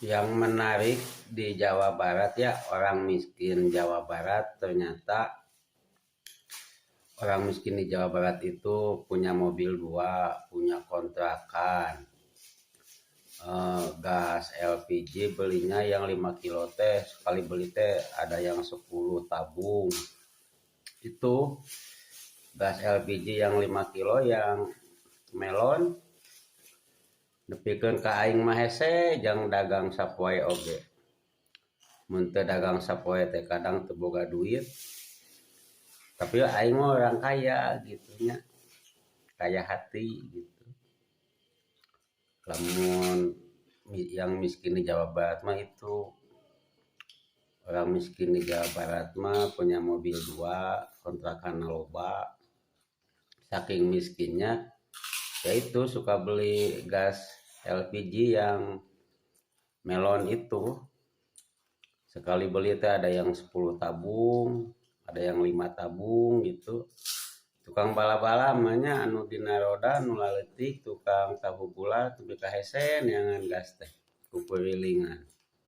Yang menarik di Jawa Barat ya, orang miskin Jawa Barat, ternyata orang miskin di Jawa Barat itu punya mobil dua, punya kontrakan, gas LPG belinya yang 5 kilo teh, sekali beli teh ada yang 10 tabung. Itu gas LPG yang 5 kilo yang melon, nepikeun ka aing mah hese jang dagang sapoe oge. Mun teu dagang sapoe teh kadang teu boga duit. Tapi aing mah orang kaya gitu nya. Kaya hati gitu. Lamun yang miskin di Jawa Barat mah itu, orang miskin di Jawa Barat mah punya mobil dua, kontrakan loba. Saking miskinnya ya itu suka beli gas LPG yang melon itu. Sekali beli teh ada yang 10 tabung, ada yang 5 tabung gitu. Tukang bala-bala mah nya, anu dina roda, nu laleutik, tukang tahu bulat, nepi ka hese neangan gas teh ku kurilingan.